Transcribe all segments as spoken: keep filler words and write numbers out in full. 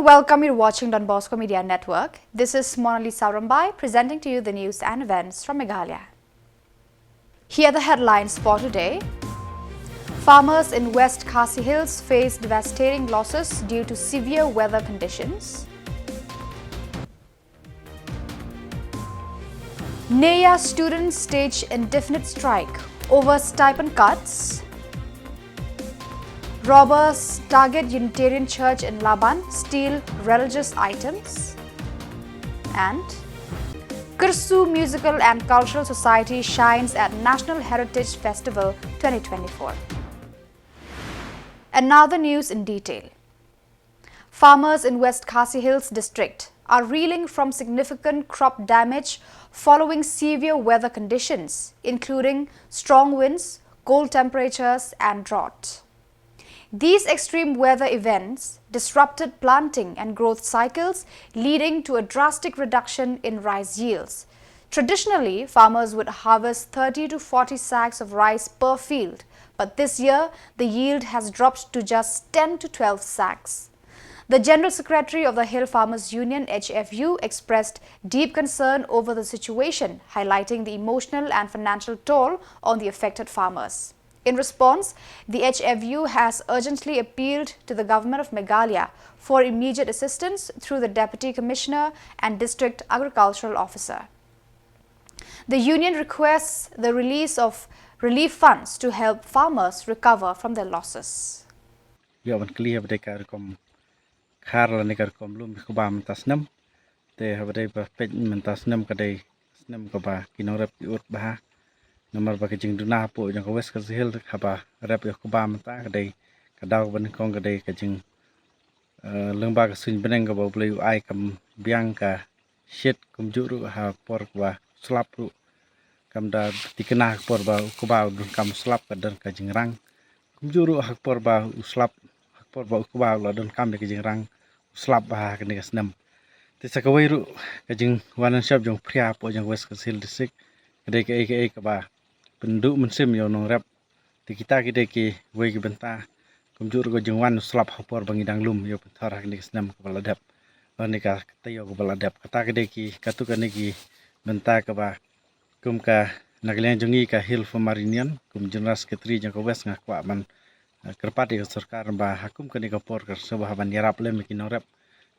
Welcome, you're watching Don Bosco Media Network. This is Monali Sarambai presenting to you the news and events from Meghalaya. Here are the headlines for today. Farmers in West Khasi Hills face devastating losses due to severe weather conditions. NEYA students stage indefinite strike over stipend cuts. Robbers target Unitarian Church in Laban, steal religious items. And Kyrsu Musical and Cultural Society shines at National Heritage Festival twenty twenty-four. And now the news in detail. Farmers in West Khasi Hills district are reeling from significant crop damage following severe weather conditions, including strong winds, cold temperatures, and drought. These extreme weather events disrupted planting and growth cycles, leading to a drastic reduction in rice yields. Traditionally, farmers would harvest thirty to forty sacks of rice per field, but this year the yield has dropped to just ten to twelve sacks. The General Secretary of the Hill Farmers Union, H F U, expressed deep concern over the situation, highlighting the emotional and financial toll on the affected farmers. In response, the H F U has urgently appealed to the Government of Meghalaya for immediate assistance through the Deputy Commissioner and District Agricultural Officer. The union requests the release of relief funds to help farmers recover from their losses. Ïa ban kylli ha ba dei ka rukom khar lane ka rukom lum ïa ka ba mynta snem. Te ha ba dei ba peit mynta snem ka dei snem kaba ki nongrep ki ud bha. Namar ba ka jingduna hapoh jong ka West Khasi Hills ha ba rep ïa ka ba mynta ka dei ka daw kaba nyngkong ka dei ka jing, eh, lyngba ka suiñ bneng kaba U Blei u ai kam biang ka shit, kumjuh ruh ha por kaba slap ruh kam da thikna ha ka por ba u kba u donkam slap ka don ka jingrang. Kumjuh ruh ha ka por ba u slap, ha ka por ba u kba u la donkam ïa ka jingrang, u slap bha ha kane ka snem. Te sa kawei ruh ka jingwan shop jong phria hapoh jong West Khasi Hills District ka dei kaei kaei kaba pynduh mynsiem ïa u nongrep. Te kita ki dei kiwei ki bynta kumjuh ruh ka jingwan u slap ha ka por ba ngi dang lum ïa u pynthor ha kane ka snem kaba la dep, lane ka taïew kaba la dep. Kata ki dei ki, katto katne ki bynta kaba kum ka na ka liang jong ngi ka Hill Farmer Union, kum General Secretary jong ka West, nga kwah ban, eh, kyrpad ïa ka sorkar ba ha kum kane ka por kan sngewbha ban ïarap lem ïa ki nongrep.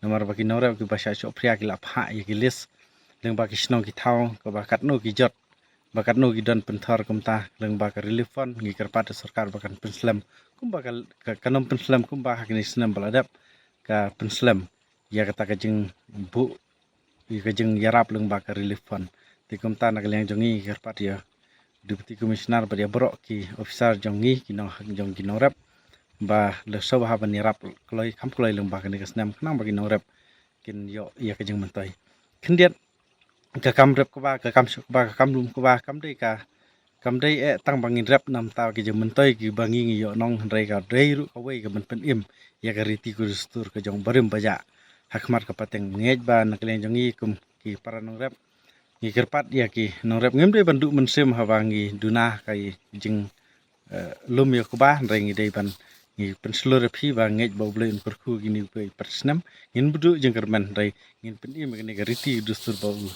Namar ba ki nongrep kiba shah shoh phria ki la phah ïa ki list lyngba ki shnong ki thaw kaba katno ki jot, ba katno ki don pynthor. Kumta lyngba ka relief fund ngi kyrpad ïa sorkar ba kan pynslem kumba ka, ka, kan ym pynslem kumba ha kine ki snem ba la dep, ka pynslem ïa kata ka jingbuh, ïa ka jingïarap lyngba ka relief fund. Te kumta na ka liang jong ngi ngi kyrpad ïa Deputy Commissioner bad ïa baroh ki officer jong ngi, ki nong, jong ki nongrep, ba lada sngewbha ban ïarap kloi kham kloi lyngba kane ka snem khnang ba ki nongrep kin ïoh ïa ka jingmyntoi. Khyndiat ka kam rep kba, ka kam shoh kba, ka kam lum kba kam dei ka, kam dei eh tang ba ngin rep namar ki jingmyntoi kiba ngi ngi ïoh nong, hynrei ka dei ruh kawei ka ban pynim ïa ka riti ka dustur ka jong barim bajah ha khmat ka pateng. Ngeit ba na ka liang jong ngi kum ki para nongrep ngi kyrpad ïa ki nongrep, ngim dei ban duh mynsiem haba ngi duna ka jing, eh, lum ïa kba, hynrei ngi dei ban, ngi pynshlur ïa phi ba ngeit ba U Blei un kyrkhu ïa kine kiwei pat ki snem. Ngin bduh jingkyrmen hynrei ngin pynim ïa kane ka riti dustur ba U,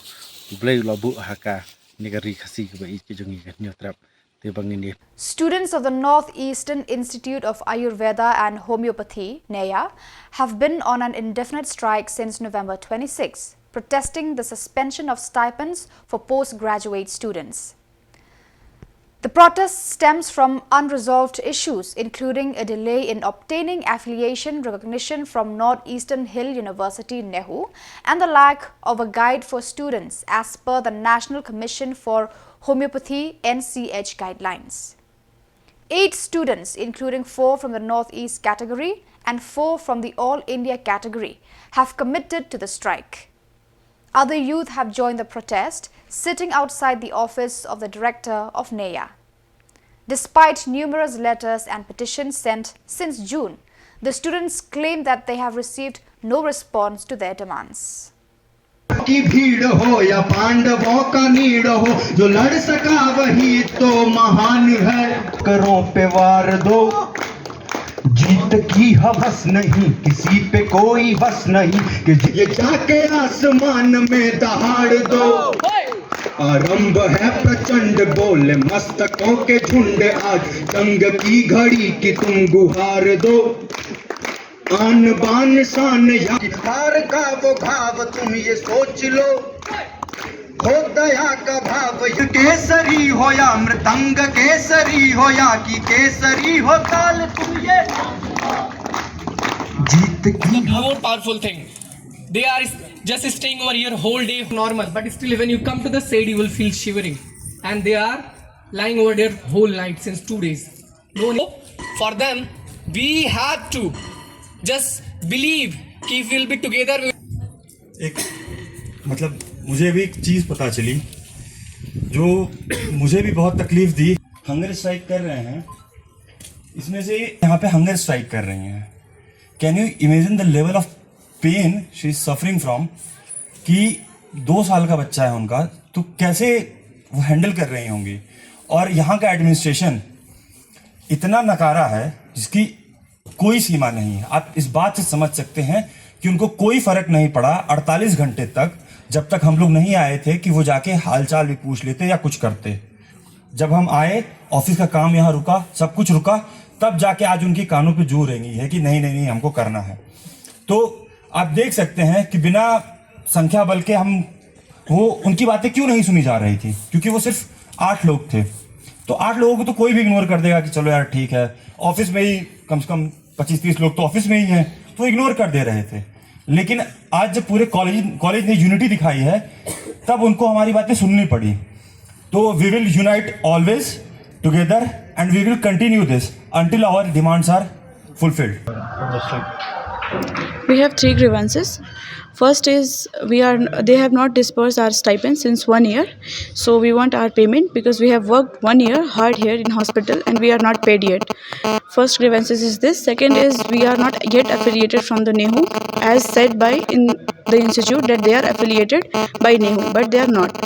U Blei u la buh ha kane ka ri Khasi kaba ïeit ka jong ngi ka Hynñiewtrep. Te ba ngin ïa Students of the Northeastern Institute of Ayurveda and Homeopathy, NEYA, have been on an indefinite strike since November twenty-six, protesting the suspension of stipends for postgraduate students. The protest stems from unresolved issues, including a delay in obtaining affiliation recognition from Northeastern Hill University, NEHU, and the lack of a guide for students as per the National Commission for Homeopathy, N C H, guidelines. Eight students, including four from the Northeast category and four from the All India category, have committed to the strike. Other youth have joined the protest, sitting outside the office of the director of NEYA. Despite numerous letters and petitions sent since June, the students claim that they have received no response to their demands. की भीड़ हो या पांडवों का नीड़ हो, जो लड़ सका वही तो महान है। करों पे वार दो, जीत की हवस नहीं, किसी पे कोई बस नहीं कि ये जाके आसमान में दहाड़ दो। आरंभ है प्रचंड, बोले मस्तकों के झुंड, आज जंग की घड़ी की तुम गुहार दो। आन बान शान या हार का वो भाव, तुम ये सोच लो, हो दया का भाव। ये केसरी हो या मृदंग केसरी हो या कि केसरी हो ताल, तुम ये जीत की More powerful thing. They are just staying over here whole day normal, but still when you come to the shed, you will feel shivering. And they are lying over there whole night since two days. No, no. For them, we have to just believe कि if we'll be together, we एक मतलब मुझे भी एक चीज़ पता चली जो मुझे भी बहुत तकलीफ दी। हंगर स्ट्राइक कर रहे हैं, इसमें से यहाँ पे हंगर स्ट्राइक कर रही हैं। Can you imagine the level of pain she is suffering from? कि दो साल का बच्चा है उनका, तो कैसे वो हैंडल कर रही होंगी। और यहाँ का एडमिनिस्ट्रेशन इतना नकारा है जिसकी कोई सीमा नहीं है। आप इस बात से समझ सकते हैं कि उनको कोई फर्क नहीं पड़ा अड़तालीस घंटे तक, जब तक हम लोग नहीं आए थे कि वो जाके हालचाल भी पूछ लेते या कुछ करते। जब हम आए, ऑफिस का काम यहाँ रुका, सब कुछ रुका, तब जाके आज उनकी कानों पे जू रेंगी है कि नहीं नहीं नहीं, हमको करना है। तो आप देख सकते हैं कि बिना संख्या बल के हम वो उनकी बातें क्यों नहीं सुनी जा रही थी, क्योंकि वो सिर्फ आठ लोग थे। तो आठ लोगों को तो कोई भी इग्नोर कर देगा कि चलो यार ठीक है, ऑफिस में ही कम से कम पच्चीस तीस लोग तो ऑफिस में ही हैं, तो इग्नोर कर दे रहे थे। लेकिन आज जब पूरे कॉलेज कॉलेज ने यूनिटी दिखाई है, तब उनको हमारी बातें सुननी पड़ी। तो we will unite always together and we will continue this until our demands are fulfilled. We have three grievances. First is we are they have not disbursed our stipend since one year, so we want our payment because we have worked one year hard here in hospital and we are not paid yet. First grievances is this. Second is we are not yet affiliated from the NEHU as said by in the institute that they are affiliated by NEHU, but they are not.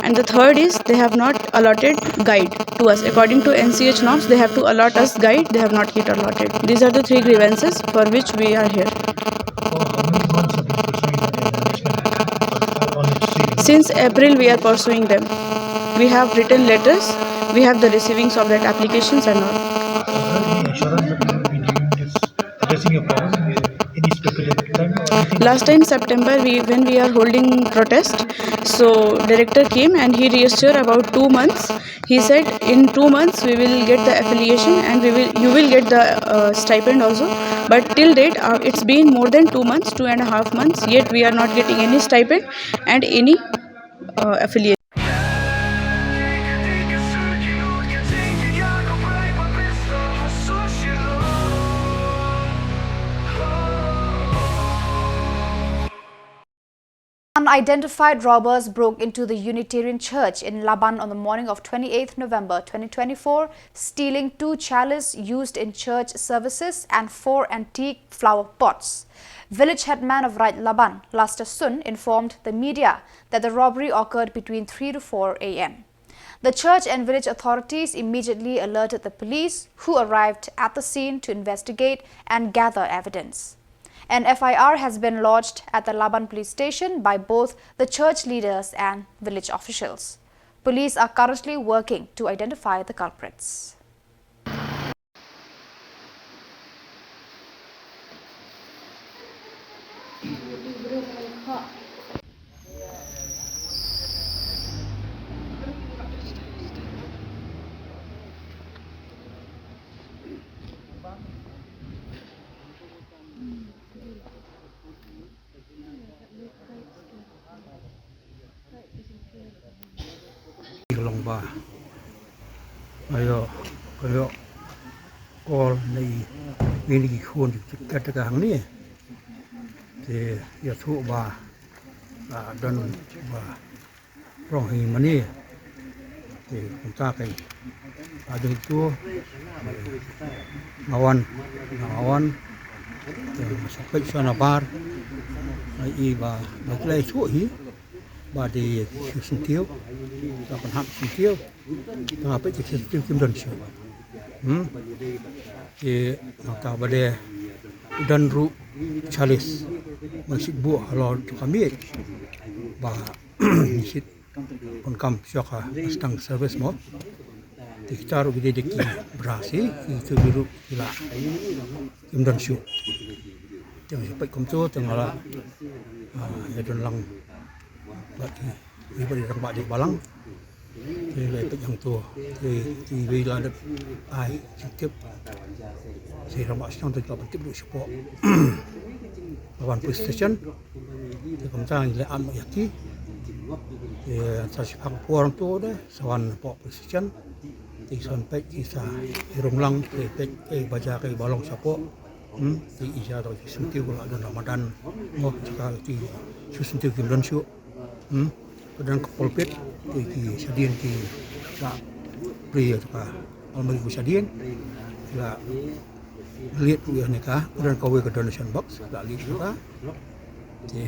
And the third is they have not allotted guide to us. According to N C H norms, they have to allot us guide. They have not yet allotted. These are the three grievances for which we are here. For how many months have you been pursuing the management action? How long it's taken? Since April, we are pursuing them. We have written letters. We have the receivings of that applications and all. Is there any assurance that you will be doing this, addressing your problem in any stipulated time or anything? Last time September, we when we are holding protest, so director came and he reassured about two months. He said in two months we will get the affiliation and we will you will get the uh, stipend also. But till date, uh, it's been more than two months, two and a half months. Yet we are not getting any stipend and any uh, affiliation. Unidentified robbers broke into the Unitarian Church in Laban on the morning of twenty-eighth November twenty twenty-four, stealing two chalice used in church services and four antique flower pots. Village headman of Raid Laban, Laster Sun, informed the media that the robbery occurred between three to four a m. The church and village authorities immediately alerted the police, who arrived at the scene to investigate and gather evidence. An F I R has been lodged at the Laban police station by both the church leaders and village officials. Police are currently working to identify the culprits. Ka long ba nga ïoh, ka ïoh call na i ïing ki khun ki kat ka hangne. Te ïathuh ba, ba don ba rong hi mane. Te kumta kai. Ado tu nga wan, nga wan. Te sa pek sa na bar. Ai i ba ba klai thuh hi. Ba de ki sentiw. Ba pynhap sentiw. Nga pek ki sentiw kim don shu. Hmm? Te nangta ba dei u don ruh chalice. Ngi shu buh halor jong ka miej. Ba ngi shu pyndonkam shuwa ka sdang service mo. Te kita ruh ki dei ki bra shi, ki tu ruh ki la kim don shuh. Te ngi peit kumto te nga la, ah, ïa don lang bad ki, ki bad ki rangbah jong balang. Te la peit hangto te ki wei la dep ai jingtip. Te rangbah shnong te ka ban tip ruh shapoh Pawan Police Station. Te kumta ngi la ap ïa ki. Te sa shiphang por hangto de sa wan hapoh Police Station. Te sa wan peit ki sa ïa rung lang te peit kaei ba jia kaei ba long shapoh. Hmm, te i jia to ki syntiew la don Ramadan. Mo, ka ki shu syntiew kim don shuh. Hmm, ka don ka pulpit, te ki shadien ki la plie to ka almari ki shadien. Ki la liet ruh ïa kane ka, ka don kawei ka donation box, la liet ruh ka. Te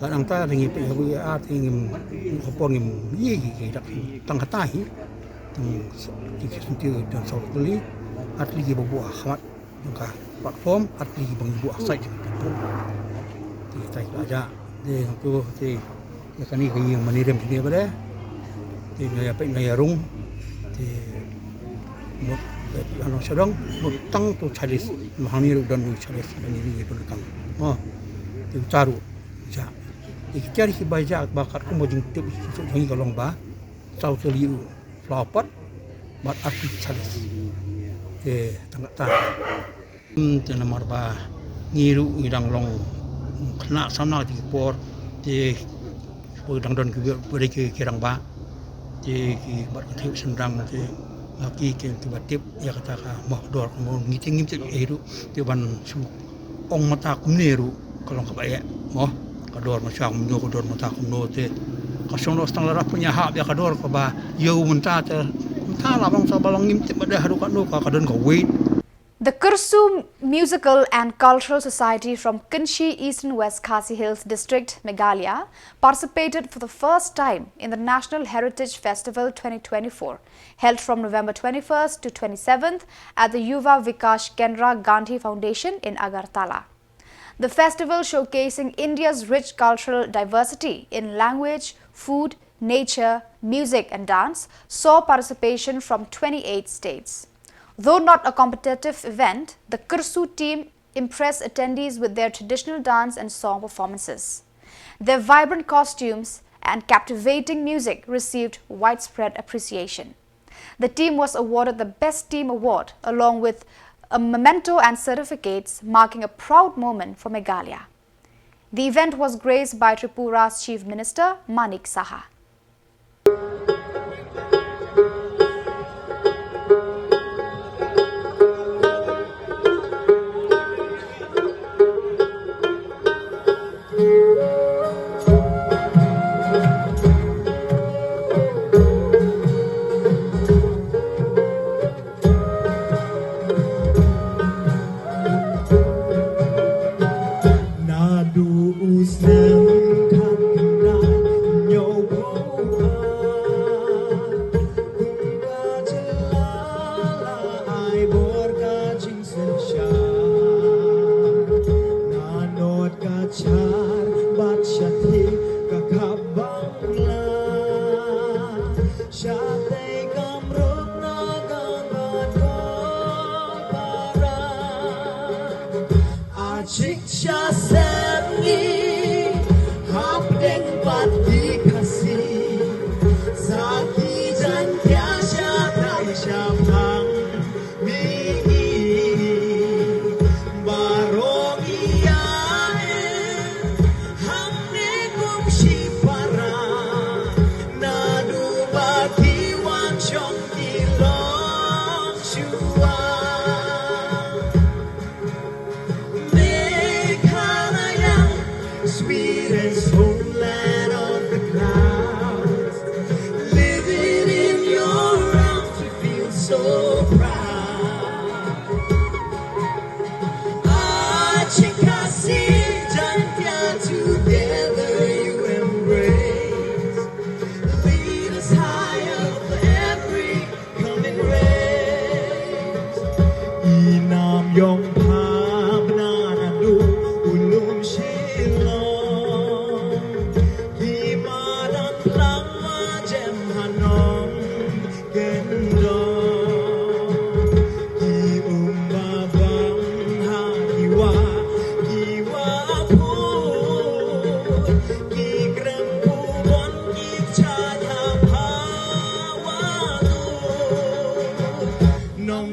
la nangta te ngi peit ha wei ïa te ngim, ha por ngim ïa ki, ki dak tang kata hi. Tang ki, ki syntiew don saw tylli, ar tylli kiba buh ha khmat jong ka platform, ar tylli kiba ngi buh ha side jong ka platform. Te kita ki la jah. Te hangto te ïa kane ka ïing mane rem kine ba dei. Te nga ïa peit nga ïa rung. Te mut, eh, ano sha dong, mut tang to chalice. Hangne ruh don u chalice, hangne ruh don tang. Oh. Te uta ruh jah. Te ki tiar kiba jah ba katkum ba jingtip jong ngi ka long ba saw tylli u flower pot bad ar tylli chalice. Te tang kata. Hmm, te namar ba ngi ruh ngi dang long khynnah samla kata ki por, te poi dang don ki, poi ki, ki rangbah, te ki bad ki thep sendang, te nga ki, ki, kiba tip ïa kata ka mo dor ka mo, ngi te ngim tip ei ruh, te ban shu ong mynta kumne ruh ka long kaba eh mo, ka dor mynta kumno, ka dor mynta kumno, te ka shong noh tang lada pynïahap ïa ka dor kaba ïew mynta, te mynta la bang sa ba long ngim tip ba dei haduh katno ka, ka don ka weight. The Kyrsu Musical and Cultural Society from Kynshi, Eastern West Khasi Hills District, Meghalaya, participated for the first time in the National Heritage Festival twenty twenty-four, held from November twenty-first to twenty-seventh at the Yuva Vikash Kendra Gandhi Foundation in Agartala. The festival, showcasing India's rich cultural diversity in language, food, nature, music, and dance, saw participation from twenty-eight states. Though not a competitive event, the Kyrsu team impressed attendees with their traditional dance and song performances. Their vibrant costumes and captivating music received widespread appreciation. The team was awarded the Best Team Award, along with a memento and certificates, marking a proud moment for Meghalaya. The event was graced by Tripura's Chief Minister Manik Saha.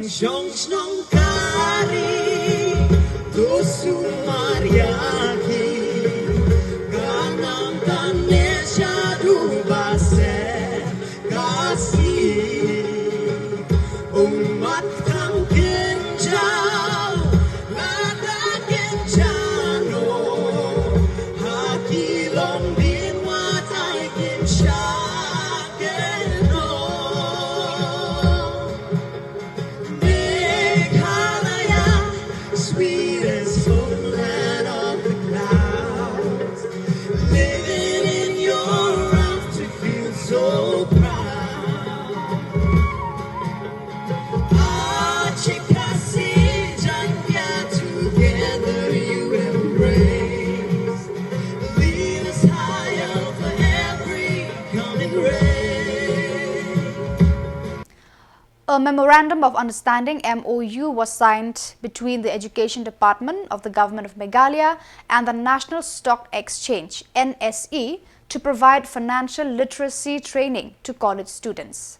Jong shnong Kari, to sumar ïa ki, ka nam kane shaduh ba seh ka sih. Ummat kham kynjaw, lada kynjah noh, ha ki long dien wat ai kynjah noh. Meghalaya, sweetest homeland of the clouds. Living in your arms to feel so proud. Achi Khasi Jaiñtia, together you embrace. Lead us higher for every coming rain. A memorandum of understanding, M O U, was signed between the Education Department of the Government of Meghalaya and the National Stock Exchange, N S E, to provide financial literacy training to college students.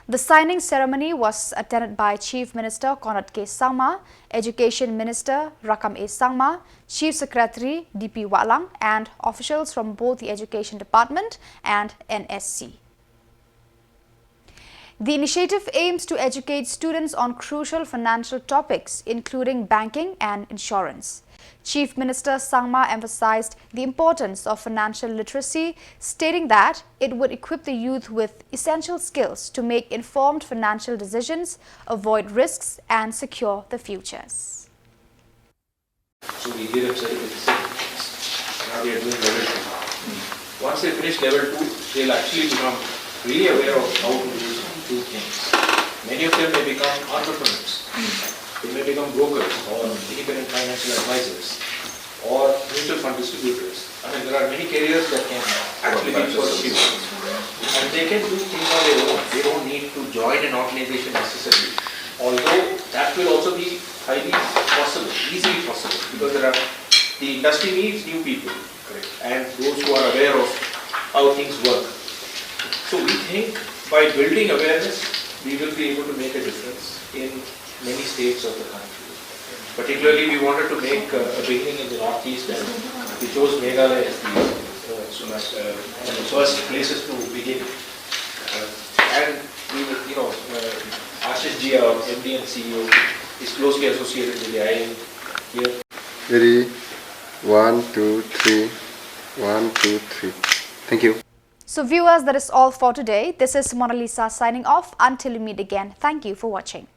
The signing ceremony was attended by Chief Minister Conrad K Sangma, Education Minister Rakkam A Sangma, Chief Secretary D P Wahlang, and officials from both the Education Department and N S C. The initiative aims to educate students on crucial financial topics, including banking and insurance. Chief Minister Sangma emphasized the importance of financial literacy, stating that it would equip the youth with essential skills to make informed financial decisions, avoid risks, and secure the futures. So we give them certificates. Now they are doing level two. Once they finish level two, they'll actually become really aware of how to do, do things. Many of them may become entrepreneurs. They may become brokers or independent financial advisors or mutual fund distributors. I mean, there are many careers that can actually be pursued. And they can do things on their own. They don't need to join an organization necessarily. Although that will also be highly possible, easily possible, because there are, the industry needs new people, correct, and those who are aware of how things work. So we think by building awareness, we will be able to make a difference in many states of the country. Particularly, we wanted to make uh, a beginning in the Northeast, and we chose Meghalaya as the, uh, so much, uh, one of the first places to begin. Uh, and we will, you know, uh, Ashish Ji, our M D and C E O, is closely associated with the I I M here. Ready? One, two, three. One, two, three. Thank you. So, viewers, that is all for today. This is Mona Lisa signing off. Until we meet again, thank you for watching.